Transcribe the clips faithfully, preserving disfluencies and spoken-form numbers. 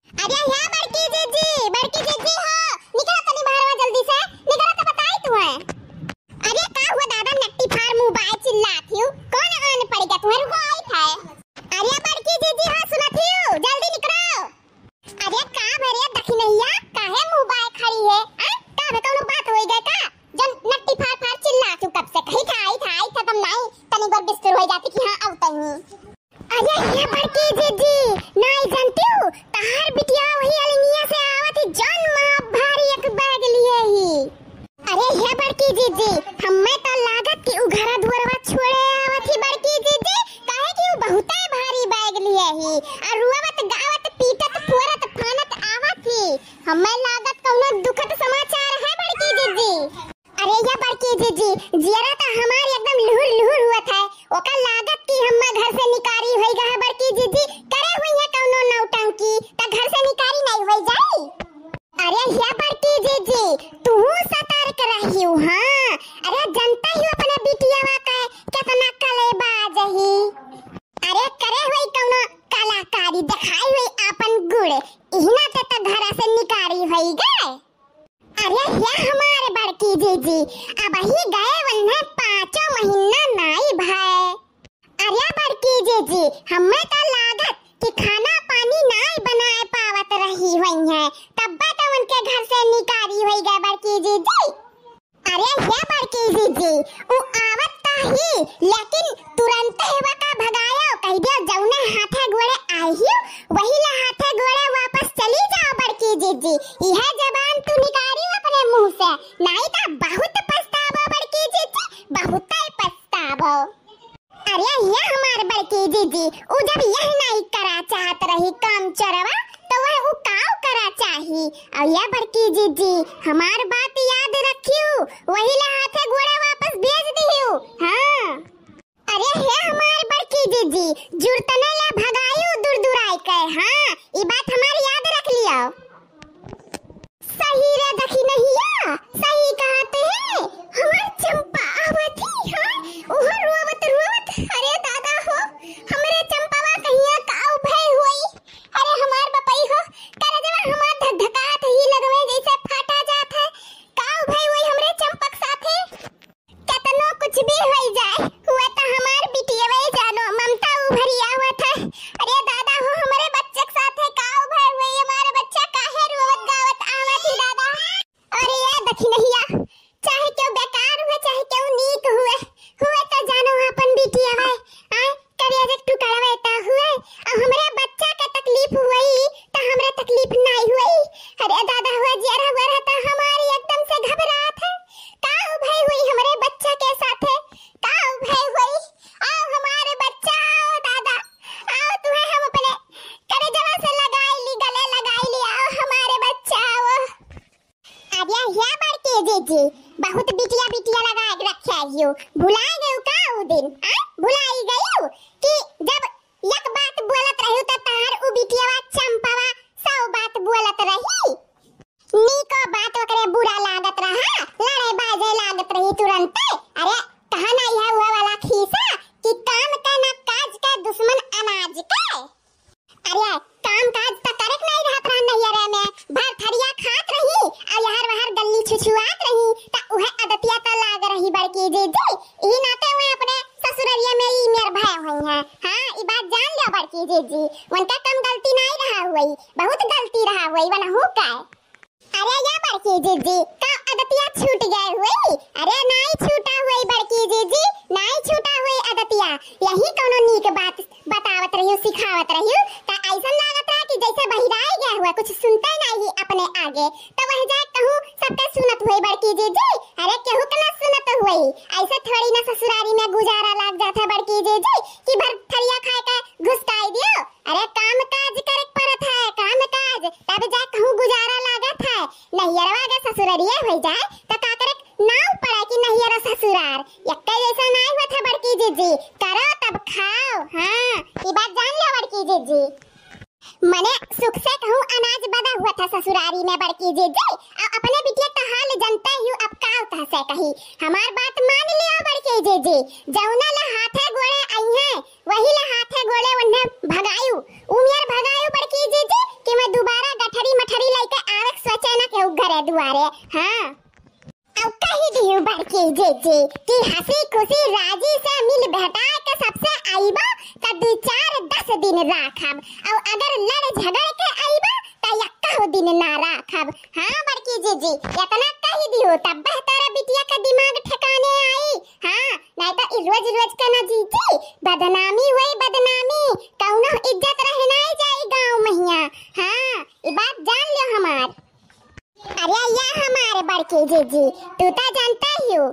अरे हे बड़की जीजी, बड़की जीजी हो, निकरा तनी बहरवा जल्दी से, निकरा तो बताई तू है। अरे का हुआ दादा, नट्टी फार मुँह बाय चिल्लात हियो, कौन आन पड़ गया तुम्हें, रुको आई था। अरे बड़की जीजी हो, सुनत हियो, जल्दी निकरो। अरे का भरे दखिनहिया, काहे मुँह बाय खड़ी है? आ? का भे कौनो बात होई गए का? जन नट्टी फार फार चिल्लात हियो कब से, कही था आई था, आई था तब नाई, तनी गोर बिस्तर हो जाती कि हाँ आऊ तही। अरे हे बड़की जीजी, नाई जानती हूँ, तहार बिटिया वही अलंगिया से आवत ही, जौन माँ भारी एक बैग लिए ही। अरे हे बड़की जीजी, हमें तो लागत कि उ घरा दुआरवा छोड़े आवत ही बड़की जीजी, काहे कि उ बहुते भारी बैग लिए ही, और रुआवत गावत पीटत फोरत फानत आवत ही। हमें लागत कौनो दुखद समाचार है बड़की जीजी। अरे या बड़की जीजी, जियरा त हमार एकदम लुहुर लुहुर हुआ था। ओका लागत कि हम्मा घर से निकारी होई गा है बड़की जीजी, करे हुई है कौनो नौटंकी, त घर से निकारी नहीं होई जाई। अरे या बड़की जीजी, तू सतर्क रहियो, हाँ। अरे जनता ही अपने बिटियावा का कितना कलेबाज ही। अरे करे हुई कौनो कलाकारी, दिखाई हुई आपन गुड़, इहना ते त घरा से निकारी होई गए। अरे हे हमार बड़की जीजी, अबही गए वन्ने पाँचों महीना नाई भए। अरे बड़की जीजी, हमें तो लागत कि खाना पानी नाई बनाए पावत रही हुई है, तब्बे तो उनके घर से निकारी हुई गए बड़की जीजी। अरे हे बड़की जीजी, उ आवत तो ही, लेकिन तुरंत ही वका भगायो, कह दियो जौने हाथे गोड़े आई हियो, वही ला हाथे गोड़े वापस चली जाओ बड़की जीजी। यह जबान तू निकाली अपने मुंह से, नहीं तो बहुत पछताबो बड़की जीजी, बहुत ही पछताबो। अरे ये हमार बड़की जीजी, उ जब यह नहीं करा चाहत रही काम चोरवा, तो वह उ काव करा चाही। और ये बड़की जीजी, हमार बात याद रखियो, वही ला हाथे गोड़े वापस भेज दियो। हाँ। अरे हे हमार बड़की जीजी, जुरतने ला भगायु दुरदुराई के। हाँ, ई बात हमार याद रख लियो। सही रे दखिनहिया, सही कहत है, हमार चंपा आवत ही, हाँ, ओहो रोवत रोवत, अरे दादा हो, हमरे चंपावा कहिया काव भय होई, अरे हमार बपई हो, करजवा हमार धक धकात ही लगवे जैसे फाटा जात है, काव भय होई हमरे चंपक साथे। केतनो कुछ भी होई जाए, हुआ त हमार बिटियवे जानो, ममता उभरी आवत है। अरे दादा हो, हमरे बच्चे के साथे का उभर हुई, हमारे बच्चा काहे रोवत गावत आवत ही दादा। अरे ये दखिनहिया, चाहे केहू बेकार हुए, चाहे केहू नीक हुए, हुए त जानो अपन बिटियवे, आए, करिया जब टुकड़वे त हुए, अब हमरे बच्चा के तकलीफ हुई, त हमरे तकलीफ नाई हुई। अरे दादा हुआ, जियरा हुआ रहता हमारी एकदम से घबरात है। का भय हुई हमरे बच्चा के साथे? का भय हुई? आओ हमारे बच्चा, आओ दादा, आओ तुहे हम अपने करेजवा से लगाई ली, गले लगाई ली, आओ हमारे बच्चा, आओ। अरे या बड़की जीजी, बहुत बिटिया बिटिया लगा के रखे हियो, भुलाई गयो का उ दिन? आ? भुलाई गयो कि जब एक बात बोलत रहियो त तहार उ बिटियावा चंपावा सौ बात बोलत रही। नीको बात ओकरे बुरा लागत रहा, लड़े बाजे लागत रही तुरंते। अरे, कहा ना यह हुआ वाला खीसा कि काम का ना काज का, दुश्मन अनाज का। अरे, काम काज त करे के नहीं रहत रहा नैहरे में, भर थरिया खात रही, और यहर वहर गल्ली छुछुआत रही, त उहे आदतिया त लाग रही बड़की जीजी। ई नाते वह अपने ससुररिया में ई मेर भय हुई है। हाँ, ई बात जान लिया बड़की जीजी, उनका कम गलती नहीं रहा हुई, बहुत गलती रहा हुई, वनहु का। अरे या बड़की जीजी, का अदतिया छूट गए हुई? अरे नाई छूटा हुई बड़की जीजी, नाई छूटा हुई अदतिया। यही कौनो नीक बात बतावत रहियो, सिखावत रहियो, त ऐसन लागत रहा कि जैसे बहिराए गए हुए, कुछ सुनते नहीं अपने आगे। त वह जाए कहूँ सबके सुनत हुई बड़की जीजी, अरे केहू के ना सुनत हुई। ऐसे थोड़ी ना ससुरारी में गुजारा लाग जात है बड़की जीजी कि भर थरिया खाए के घुसकाई दियो। अरे काम काज करे के पड़त है, काम काज, तब जा कहूँ गुजारा लागत है। नैहरवा के ससुररिये हो जाए त का करे के नाव पड़े कि नैहर ससुरार, एक्के जैसा नाई होत है बड़की जीजी। करो तब खाओ, हाँ, ई बात जान लो बड़की जीजी। मने सुख से कहूँ अनाज बदा हुआ था ससुरारी में बड़की जीजी, आ अपने बिटिया का हाल जनते ही अब का कह से कही। हमार बात मान लियो बड़की जीजी, जौना ला हाथे गोड़े आई है, वही ला हाथे गोड़े उन्हें भगायु, उमियर भगायु बड़की जीजी कि मैं दोबारा दुआरे। हाँ, अब कही दिहु बड़की जीजी कि हँसी खुशी राजी से मिल भेटाए के सबसे अइबो, त दुइ चार दस दिन राखब, अउ अगर लड़ झगड़ के अइबो, त यक्कहु दिन ना राखब। हाँ बड़की जीजी, एतना कही दिहु, तब तोरा बिटिया का दिमाग ठिकाने आई। हाँ, नाहीं त ई रोज रोज के ना जीजी, बदनामी होई बदनामी, कउनो इज्जत रह नाहीं जाई गाँव महिया। हाँ, ई बात जान ल्यो हमार। अरे या हमारे बड़की जीजी, तू त जानता ही हो,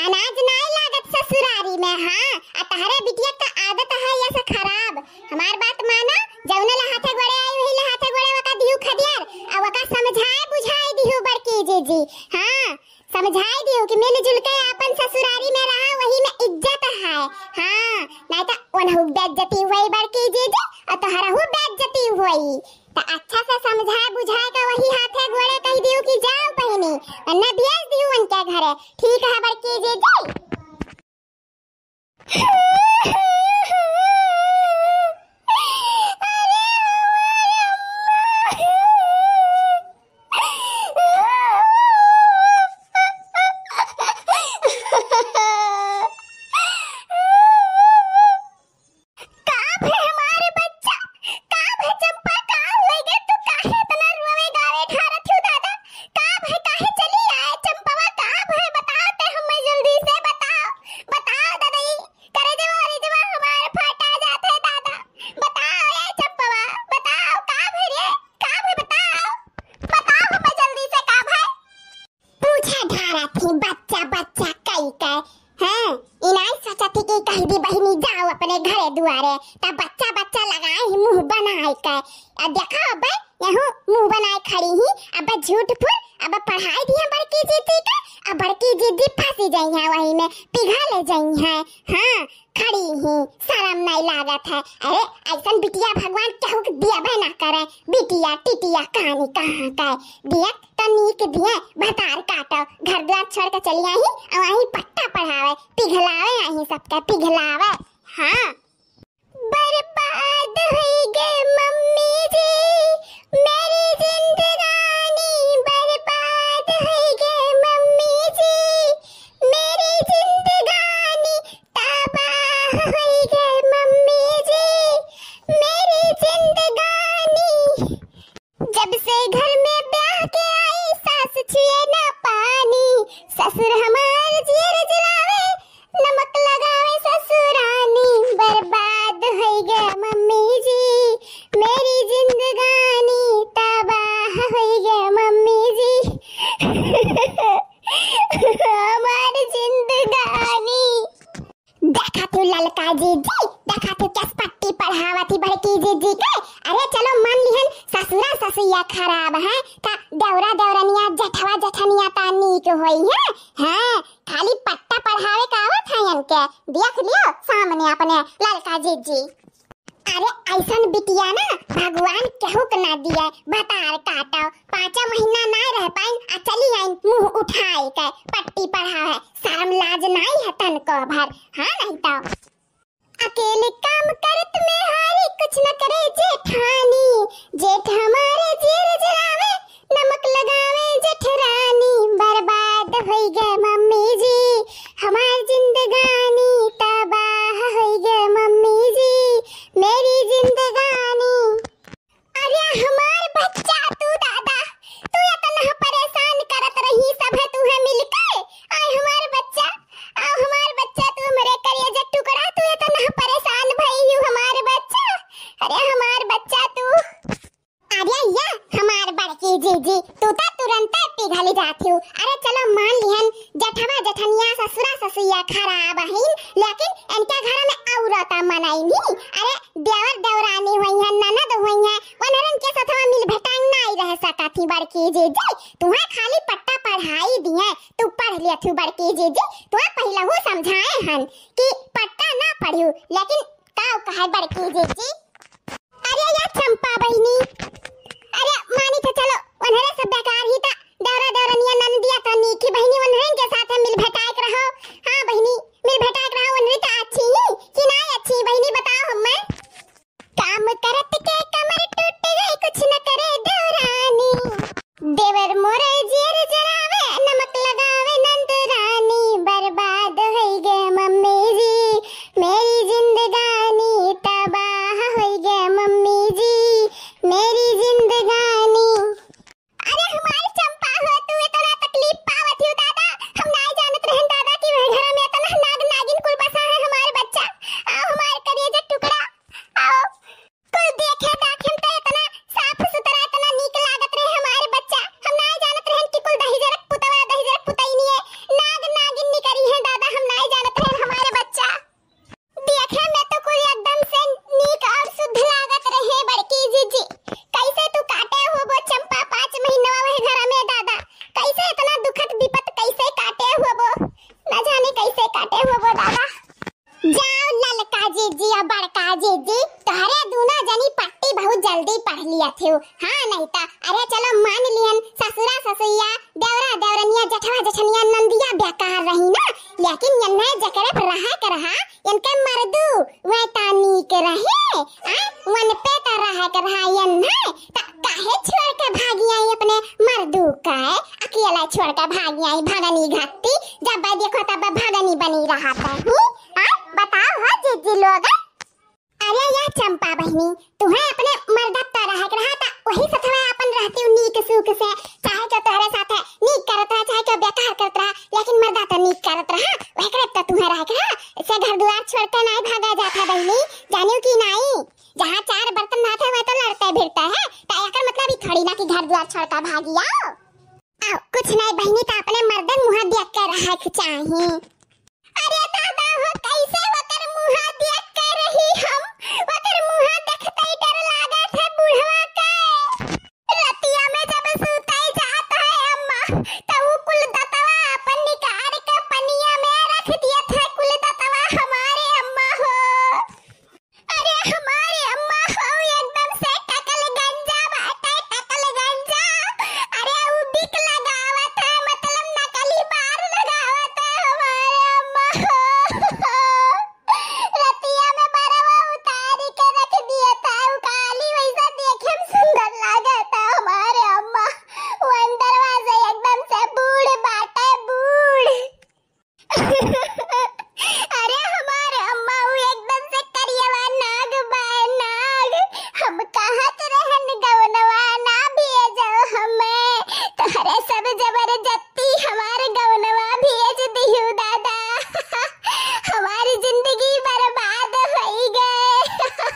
अनाज नाहीं लागत ससुरारी में। हाँ, आ तहरे बिटिया का आदत है ऐसा खराब। हमार बात माना, जौने लहाथे गोड़े आई वही लहाथे गोड़े वका दिहु खदियार, आ वका समझाए बुझाए दिहु बड़की जीजी। हाँ, समझाए दिहु कि मिलजुल के आपन ससुरारी में रहा, वही में इज्जत है। हाँ, नाहीं त ओनहु बेइज्जती हुई बड़की जीजी, अउ तोहरहु बेइज्जती हुई। त अच्छा से समझाए बुझाए के वही हाथे गोड़े कहि दिहु कि जाओ बहिनी, वरना भेज दिहु उनके घरे। ठीक है बड़की जीजी। का भय हमारे बच्चा? का भय चंपा? का होइगे? तू काहे इतना रोवे गावे ढारत हो दादा? का भय? काहे चली आए चंपवा? का भय बताओ ते हमें जल्दी से बताओ, बताओ दादा। ई करे जवा रे जवा हमारे फाटा जात है दादा। बताओ ए चंपवा, बताओ का भय रे? का भय बताओ? बताओ हमें जल्दी से का भय? पूछे ढारत ही बच्चा बच्चा कई के। हाँ, इनाई सोचत ही कि कहि दी बहिनी जाओ अपने घरे दुआरे, त बच्चा बच्चा लगाए ही मुँह बनाए के। अब देखा अब यहू मुँह बनाए खड़ी ही, अब झूठ फूल, अब पढ़ाई दिया बड़की जीजी का, अब बड़की जीजी फँसी जइहैं वही में, पिघल जइहैं। हाँ, खड़ी ही, सरम नाहीं लागत है। अरे, अइसन बिटिया भगवान केहू के दियबे ना करे। बिटिया, टिटिया, कहानी कहाँ का है। दियत त नीक दिए, भतार काटो, घर द्वार छोड़ के चली आई, अउ वहीं पट्टा पढ़ावे, पिघलावे आई सबके, पिघलावे। हाँ। बर्बाद हुई गे मम्मी जी, मेरी जिंदगानी बर्बाद हुई गे मम्मी जी, मेरी जिंदगानी तबाह हुई गे मम्मी जी, मेरी जिंदगानी। जब से घर में ब्याह के आई, सास छुए ना पानी, ससुर हमार जियर जलावे, नमक लगावे ससुरानी। बर्बाद होई गया मम्मी जी, मेरी जिंदगानी तबाह होई गया मम्मी जी। हमार जिंदगानी। देखा तू ललका जीजी, देखा तू कस पट्टी पढ़ावत ही बड़की जीजी के। अरे चलो मान लिहन ससुरा ससुइया खराब है, का देवरा देवरनिया जेठवा जेठनिया ता नीक होई है। हाँ, खाली पट्टा पढ़ावे का आवत है इनके। देख लियो सामने अपने ललका जीजी। अरे अइसन बिटिया ना भगवान केहू के ना दिए, भतार काटो, पाँचों महीना ना रह पाइन, आ चली आइन मुँह उठाए के पट्टी पढ़ावे। शर्म लाज नाई है तनको भर, हाँ नहीं तो। अकेले काम करत में हारी कुछ न करे जेठानी, जेठ हमारे जेर जलावे, नमक लगावे जेठरानी। बर्बाद होई गए मम्मी जी, हमार जिंदगानी तबाह होई गए मम्मी जी, मेरी जिंदगानी। अरे हमार बच्चा तू दादा, तू इतना परेशान करत रही सब है तू है मिलके। आय हमार बच्चा, आ हमार बच्चा तू हमरे करेजा टुकड़ा, तू इतना परेशान भई हू हमार बच्चा। अरे हमार बच्चा तू। अरे या हमार बड़की जीजी, तू तो तुरंत पिघल जात हू। अरे चलो मान लिहन जेठवा जेठनिया ससुरा ससुइया खराब हईन, लेकिन इनके घर में औरत मनई नहीं। अरे देवर देवरानी हुई है, ननद हुई है, उन्हरन के साथ मिल भेटांग नहीं रह सकत ही बड़की जीजी। तुहे खाली पट्टा पढ़ाई दिए, तू पढ़ लियत हू बड़की जीजी। तुहे पहिलहू समझाए हन कि पट्टा ना पढ़ियो, लेकिन का कहे बड़की जीजी। अरे या चंपा बहिनी, अरे मानी तो चलो, उन्हरे सब बेकार ही ता, देवरा देवरनिया ननदिया तो नीकी बहिनी, उन्हरन के साथ मिल भेटाए के रहो। हाँ बहिनी, मिल भेटाए के रहो, उन्हरे तो अच्छी ही कि ना अच्छी बहिनी बताओ हमें। काम करत के कमर टूट गई, कुछ न करे देवरानी। देवर मोरे जेर थे। हाँ, नहीं ता, अरे चलो मान लिहन, ससुरा ससुइया, देवरा देवरनिया, जेठवा जेठनिया, नंदिया बेकार रही ना, लेकिन यन्ने जकरे पर रहा के रहा, इनके मर्दू वह तानी के रहे, आ, वन पे त रहा के रहा यन्ने, त काहे छोड़ के भागी आई अपने मर्दू का, अकेला छोड़ के भागी आई भगनी घत्ती, जब देखो तब भगनी बनी रहा था, हम्म? आ, बताओ हो जीजी लोग। अरे या चंपा बहिनी, तुहे अपने मर्दा त रहे के रहा, त वही सथवा अपन रहती हूँ नीक सुख से, चाहे जो तोहरे साथ नीक करत रहा, चाहे जो बेकार करत रहा, लेकिन मर्दा त नीक करत रहा, वह करे त तुहे रहे के रहा, से घर दुआर छोड़ के नाई भागा जाता बहिनी, जानियो कि नाई, जहाँ चार बर्तन ना थे वह तो लड़ते भिड़ते हैं, त एकर मतलब ई थोड़ी ना कि घर दुआर छोड़ के भागी आओ। आओ, कुछ नाई बहिनी, त अपने मर्दन मुँह देख के रहे के चाही। अरे दादा हो, कैसे ओकर मुँह देख के रही हम? ओकर मुँह देखते ही डर लागत है बुढ़वा के। रतिया में जब सूते जात है अम्मा, त उ कुल दतवा अपन निकाल के पनिया में रख दियत है कुल दतवा हमारे अम्मा हो। अरे हमारे अम्मा हो एकदम से टकल गंजा बाटे, टकल गंजा। अरे उ बिक लगावत है, मतलब नकली बार लगावत है हमारे अम्मा हो। रतिया में बरवा उतारी के रख दिया था, उ काली वैसा देखे में सुंदर लागत है हमारे अम्मा। उ अंदरवा से एकदम से बूढ़ बाटे, बूढ़। अरे हमारे अम्मा उ एकदम से करियवा नाग बा नाग। हम कहत रहन गवनवा ना भेजो हमें, तोहरे सब जबरदस्ती हमार गवनवा भेज दिहु दादा। हमारी जिंदगी बर्बाद होई गए।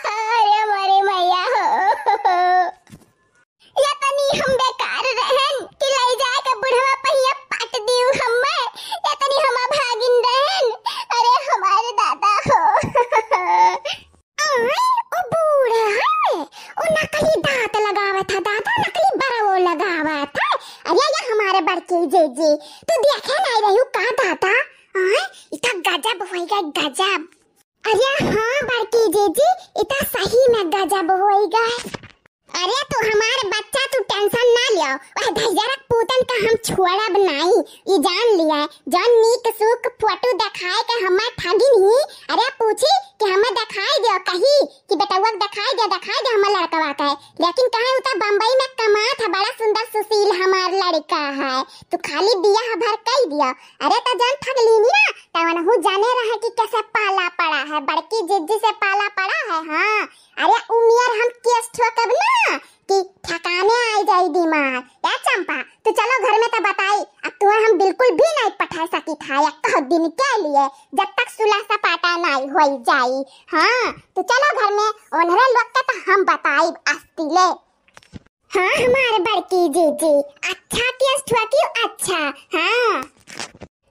अरे हमारे मैया हो। या तनी हम बेकार रहन कि लई जाए के बुढ़वा पहिया पाट दिउ हम्मे। या तनी हम अभागिन रहन। अरे हमारे दादा हो। आय, ओ बूढ़ा है, ओ नकली दांत लगावत है दादा, नकली बरवो लगावत है। अरे या हमारे बड़की जीजी, तू देखे नाई रही का दादा? आय, इतना गजब होई गए, गजब। अरे हाँ बड़की जीजी, इतना सही में गजब होई गए। अरे तू हमार बच्चा, तू tension ना लियो, वह धैर्य रख पूतन का हम छोड़ब नाई, ई जान लिया। जौन नीक सूख फोटो देखाए के हमार ठगिन ही, अरे पूछी कि हमें देखाई दियो, कही कि बेटउआ के देखाई दियो, देखाई दियो हमार लड़कवा के, लेकिन कहे उ तो बम्बई में कमात है, बड़ा सुंदर सुशील हमार लड़का है, तू खाली बियाह भर कई दियो। अरे तो जौन ठगलिनी ना, तवन हूँ जाने रहे कि कैसे पाला पड़ा है, बड़की जीजी से पाला पड़ा है। हाँ, अरे उमियर हम केस ठोकब ना कि ठिकाने आई जाई दिमाग। या चंपा, तू चलो घर में तो बताई, अब तुम्हें हम बिल्कुल भी नहीं पठा सकी था या कह दिन के लिए, जब तक सुलह सपाटा नहीं होई जाई। हाँ, तू चलो घर में, ओनरे लोग के तो हम बताई अस्तिले। हाँ हमारे बड़की जीजी, अच्छा केस ठोकी, अच्छा। हाँ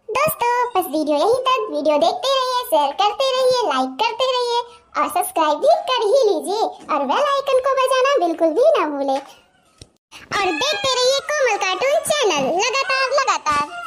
दोस्तों, बस video यहीं तक। Video देखते रहिए, share करते रहिए, like करते रहिए और subscribe भी कर ही लीजिए और bell icon को बजाना बिल्कुल भी ना भूलें। और देखते रहिए कोमल cartoon channel लगातार, लगातार।